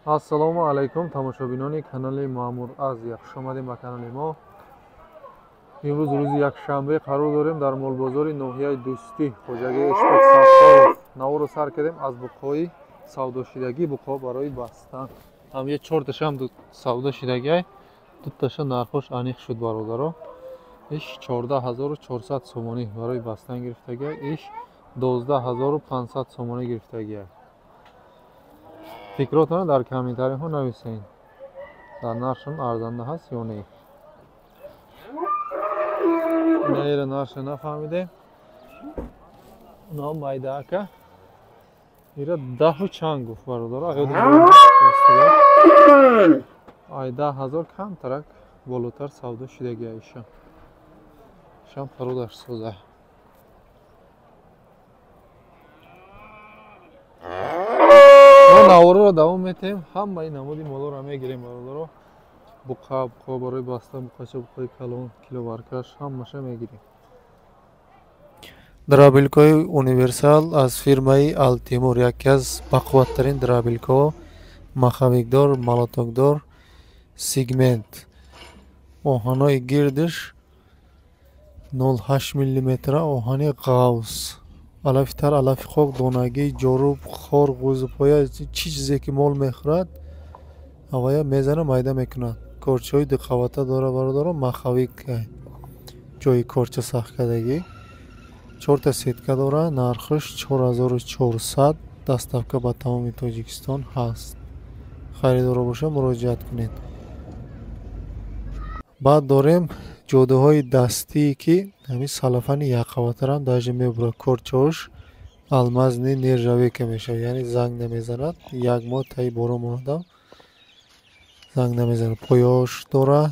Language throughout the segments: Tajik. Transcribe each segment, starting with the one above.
Ассалому алайкум тамошобинони канали Маъмур Азия. Хуш омадем ба канали мо. Имрӯз рӯзи якшанбе қарор дорем дар молбозори ноҳияи Дӯстӣ, хоҷагии Ишбек Сатторов. Наворо сар кардем аз буқҳои савдошидагӣ, буқҳо барои бастан. Ҳам я чорташам савдошидагиай, дуташа нархош аниқ шуд бародаро. Иш 14400 сомонӣ барои бастан гирифтагиай, иш 12500 сомонӣ гирифтагиай. Фикротонро дар комментариҳо нависед. Дар нархшон арзанда ҳаст ё не? Инаеро нархша нафаҳмидем. Унао майдаака. Ира даҳу чанд гуфт бародаро. Ай 10000 камтарак болотар савдо шудагиай иша. Ишам пародаш соза. Наворро давом метем, ҳамаи намуди молоро мегирем бародаро. Буқа, буқа барои бастан, буқача, буқаи калон, киловаркаш ҳамаша мегирем. Дробилкаи универсал аз фирмаи Алтимур, яке аз бақувваттарин дробилкаҳо, махавикдор, молотокдор, сегмент. Оҳанои гирдиш 0,8 мм, оҳани ғавс. Алафи тар, алафи хок, донагӣ, ҷоруб, хор, ғӯзупоя, чӣ чизе ки мол мехӯрад, авая мезана, майда мекунад. Корчаҳои дуқавата дора бародаро, махавик ҷои корча сахт кардагӣ. Чорта сетка дора, нархаш 4400, доставка ба тамоми Тоҷикистон ҳаст. Харидоро боша муроҷиат кунед. Баъд дорем ҷодуҳои дастие ки ҳамин салафани якқаватарам даже мебурад. Корчаҳош алмазни нержавейка мешавад, яъне занг намезанад. Як моҳ таи борон монадам занг намезанад. Поёш дора,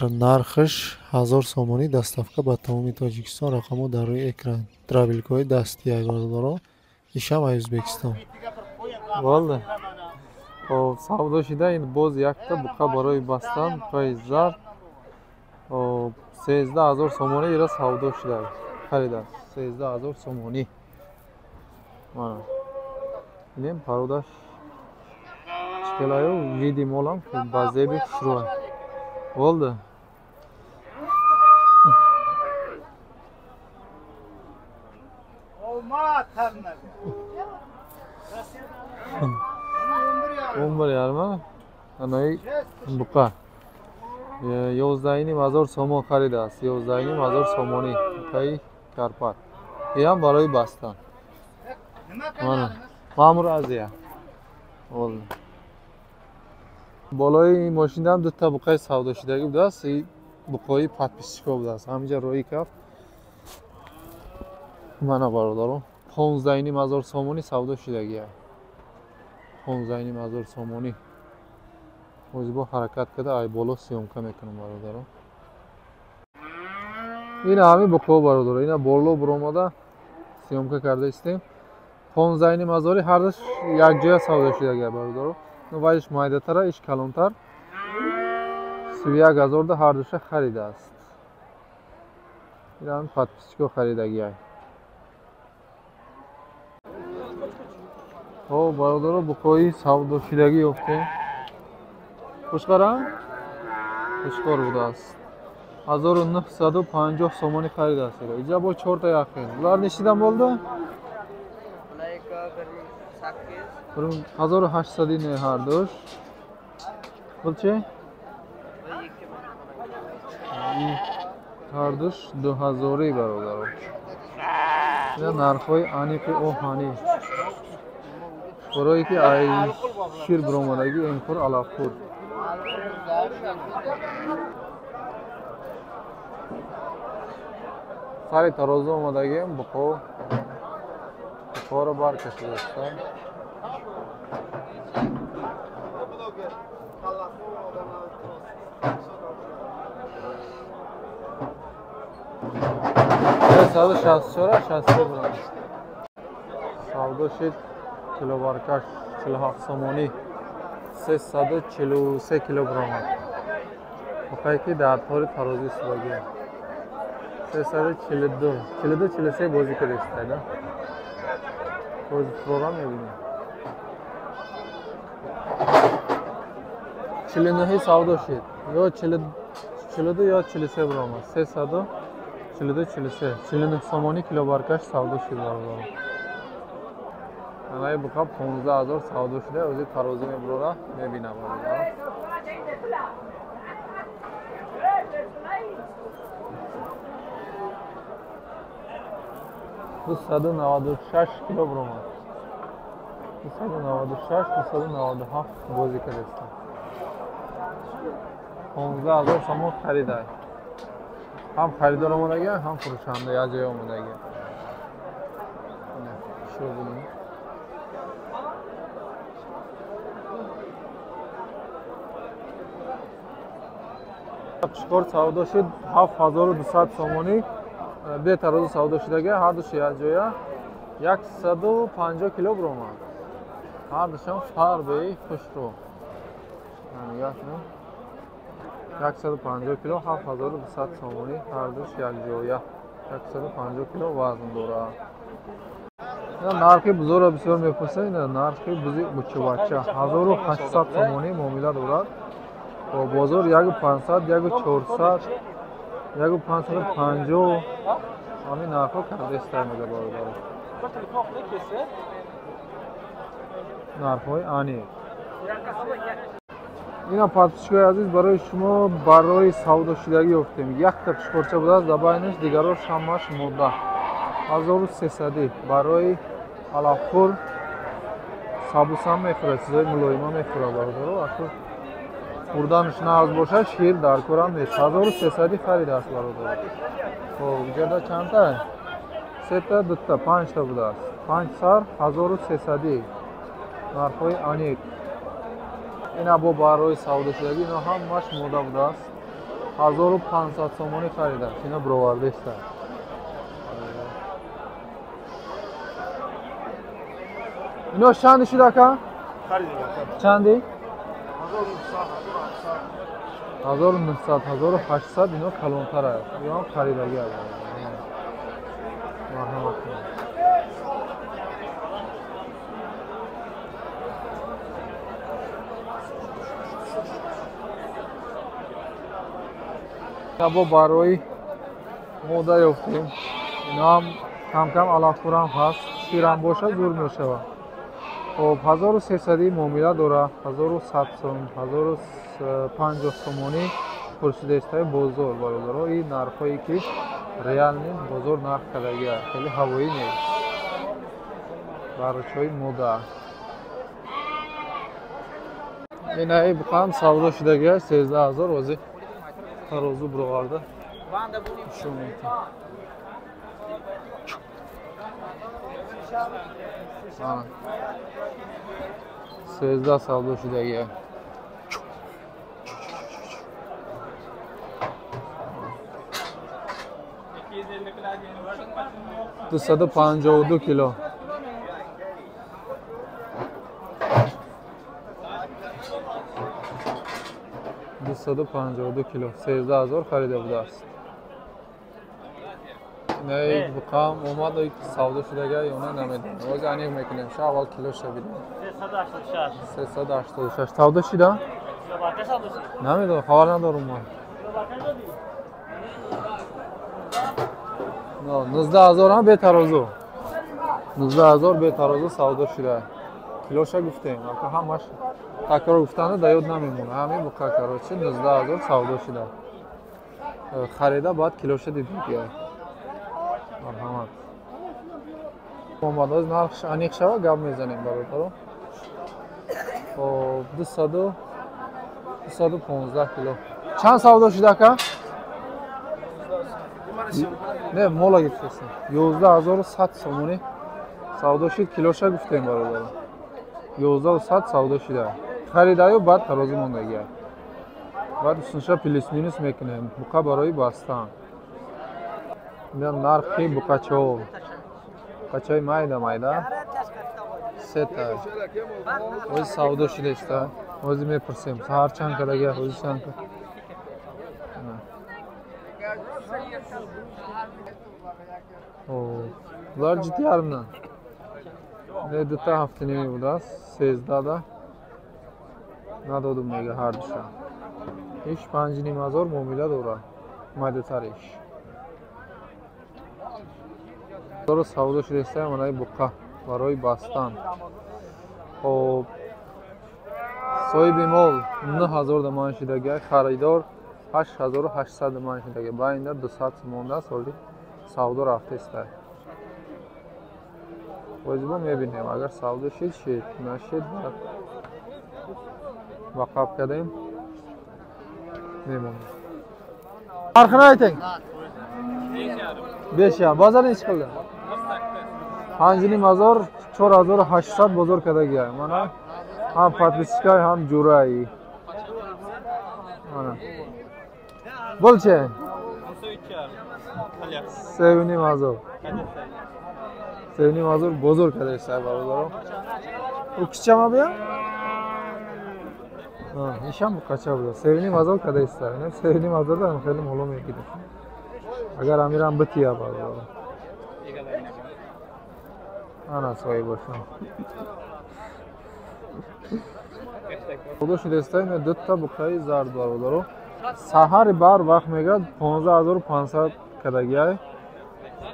нархаш 1000 сомонӣ, доставка ба тамоми Тоҷикистон. Рақамҳо дар рӯи экран. Дробилкаҳои дастӣ бародаро, ишам аз Ӯзбекистон. Валла. Хоб, савдо шида ин боз якта буқа барои бастан, буқаи зард. 13000 сомонӣ ира савдо шуда харидааст. 13000 сомонӣ. Мана. Инем пародаш чикелаю види молам ба зеби хушрӯ. Волда. Он bir yarma. Анаи буқа. 11500 сомон харидааст. 11500 сомонӣ. Буқаи карпат. Иам барои бастан. Мана. Маъмур Азия. Волда. Болои ин мошинам дута буқаи савдошидагӣ будааст. И буқои подписчикҳо будааст. Ҳаминҷа роӣ кард. Мана бародаро. 15500 сомонӣ савдо шудагиа. 15500 сомонӣ. Ҳозир бо ҳаракат карда ай боло съёмка мекунам бародаро. Ина ҳамин буқҳо бародаро. Ина боло буромада съёмка карда истем. 15500 ҳардаш якҷоя савдо шудагиа бародаро. Вайш майдатара, иш калонтар. 31000 да ҳардуша харидааст. Ина ҳамин подписчикҳо харидагиай. Хоб бародаро, буқҳои савдошидагӣ ёфтем. Қушқара? Қушқор будааст. 1950 сомонӣ харидааст. Иҷа бо чорта яхин. Булар нечидан болду? 1800 не ҳардуш. Бул чи? Ҳардуш 2000 бародаро. Ина нархҳои аниқи оҳанӣ. Барое ки ай шир биромадагӣ эмхӯр алафхӯр. Сари тарозу омадагиам буқоро баркашидастам. Саду шасту чора, 63 бурам. Савдо шид киловаркаш 47 сомонӣ, 343 килограмм. Буқае ки дар тори тарозу истодагиам. 342, 42, 43 бозӣ карда истода. Бози фурора мебинем. 49 савдо шид. Ё 42 ё 43 баромад. 342 43. 49 сомонӣ килобаркаш савдо шид бародарон. Анаи буқа 15000 савдо шуда, ози тарозӣ мебурора, мебинам бародарон. 296 кило баромад. 296, 297 бозӣ кардастам. 15000 сомон харидай. Ҳам харидор омадага, ҳам фурӯшанда як ҷой омадага. Шо бинем. Чикор савдо шуд 7200 сомонӣ. Бе тарозу савдо шудага, ҳар душ як ҷоя 150 кило баромад. Ҳар душам фарбеи хушрӯ. Нигоҳ кунем. 150 кило 7200 сомонӣ, ҳар душ як ҷоя 150 кило вазн дорад. Ина нархи бузоро бисёр мепурсанд. Ина нархи бузи бучубача 1800 сомонӣ муомила дорад. Бо бозор 1500, 1400, 1550 ҳамин нархҳо кардестай мега бародаро. Нархҳои аниқ. Ина подписчикои азиз, барои шумо барои савдошудагӣ ёфтем. Якта қишқорча будааст, дар байнаш дигарош ҳамаш мода. 1300 барои алафхӯр, сабусам мехӯрад, чизои мулоима мехӯрад бародаро. Акр хӯрданаш нағз бошад, шир дар корам нест. 1300 харидааст бародаро. Хоб, иҷода чандта? Сета, дута, панҷта будааст. 5 сар 1300. Нархҳои аниқ. Ина бо барои савдошудагӣ, ино ҳамаш мода будааст. 1500 сомонӣ харидааст. Ино бировардааст. Ино чанди шуд ака? Чанди? 1900, 1800 ино калонтар аст. Ино харидагӣ аст. Марҳамат кунед. Бо барои мода ёфтем. Ино ҳам кам-кам алафхӯрам ҳаст, ширам бошад зур мешавад. Хоб, 1300 муомила дорад, 1100 сом, 1050 сомонӣ пурсидаистаи бозор бародаро. Ин нархҳое ки реални бозор нарх кардагӣ аст, хеле ҳавоӣ нест. Барочҳои мода. Инаи буқам савдо шудагӣ аст 13000 ози тарозу бироварда нишон медиҳем. 13 савдо шудагӣ аст. 252 кило. 252 кило 13000 харида будааст. Инаи буқам омад, савдо шудага ё не намедонам. Ози аниқ мекунем. Ша аввал килоша бинем. 386 савдо шида? Намедонам, хабар надорум ман. 19000 ҳам бе тарозу. 19000 бе тарозу савдо шуда. Килоша гуфтем, ака ҳамаш такрор гуфтанда да ёд намемонад. Ҳамин буқа короче 19000 савдо шуда. Харида баъд килоша дидем. Марҳамат. Омад, нархш аниқ шава гап мезанем бародаро. Хоб, 215 кило. Чанд савдо шуда ака? Не, мола гирифтасем. 11100 сомонӣ савдо шуд, килоша гуфтем бародаро. 1100 савдо шуда. Харидаю баъд тарозӣ мондагӣ. Баъд усунша плюс минус мекунем. Буқа барои бастан. Ина нархи буқачаҳо. Буқачаҳои майда майда. Сета. Ози савдо шудааст. Ози мепурсем. Саҳар чанд кадаги, ози чанд. Bular ciddi yarımdan. Ne дута ҳафтаними будааст, 13-да. Надодум мега ҳардуша. Иш 5,5 ҳазор муомила дорад. Майдатариш. Дору савдо шудааст манаи буқа барои бастан. Хоб, соҳиби мол 9000 даман шидагиай, харидор 8800 даман шидагиай. Байнда 200 монда соли савдо рафтеста. Боз мебинем, агар савдо шид, шид, нашид, баъд ба қаб кардем, мемонем. Нархini ayting. 5,5. Бозор nechi qildi? 5,5 ҳазор, 4800 бозор кардагиай. Мана ҳам подписчикай, ҳам ҷураи. Мана. Bo'lchi? 3,5 ҳазор. 3,5 ҳазор бозор кардагиай бародаро. Ӯ кичама буя? Ишам буқача буда. 3,5 ҳазор кардагиай. 3,5 ҳазорда хеле моло мегирем. Агар амирам бития бародаро. Ана соҳибошон. Худо шудааст дута буқаи зард бародаро. Саҳари бар вақт мега 15,500 кардагиай.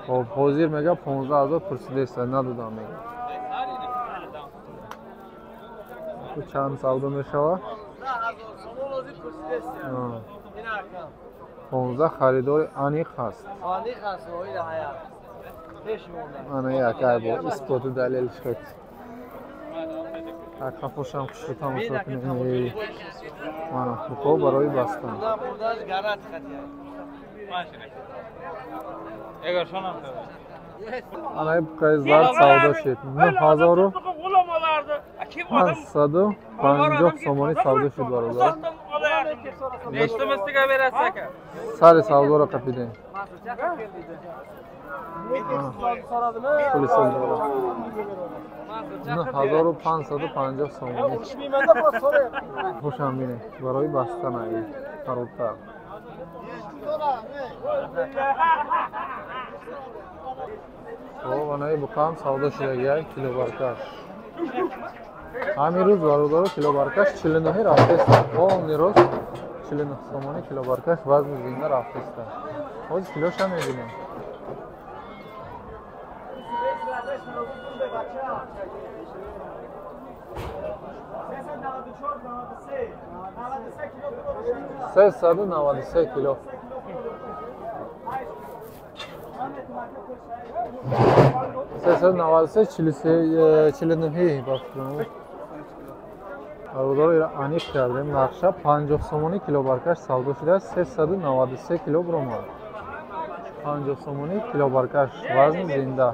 Хоб, ҳозир мега 15,000 пурсидааст, надодам мега. Чанд савдо мешавад? 15 харидори аниқ ҳаст. Ана якай бо исботу далел шуд. Қафошам хушрӯ тамошо кунем. Мана буқо барои бастан. Ана буқаи зард савдо шуд. 9550 сомонӣ савдо шуд бародар. Сари савдоро қапидем. Пули савдоро. 9550 сомонӣ. Хушам бинед, барои бастан ай харобтар. Хоб, анаи буқаам савдо шудагиай килобаркаш. Ҳамин рӯз бародаро килобаркаш 49 рафтеста. Полный рост 49 сомонӣ килобаркаш вазни зинда рафтеста. Ҳозир килоша мебинем. 393 кило. 393 49 бафтум. Бародаро ира аниқ кардем. Нақша 50 сомонӣ килобаркаш савдо шудааст. 393 кило баромад. 50 сомонӣ килобаркаш вазни зинда.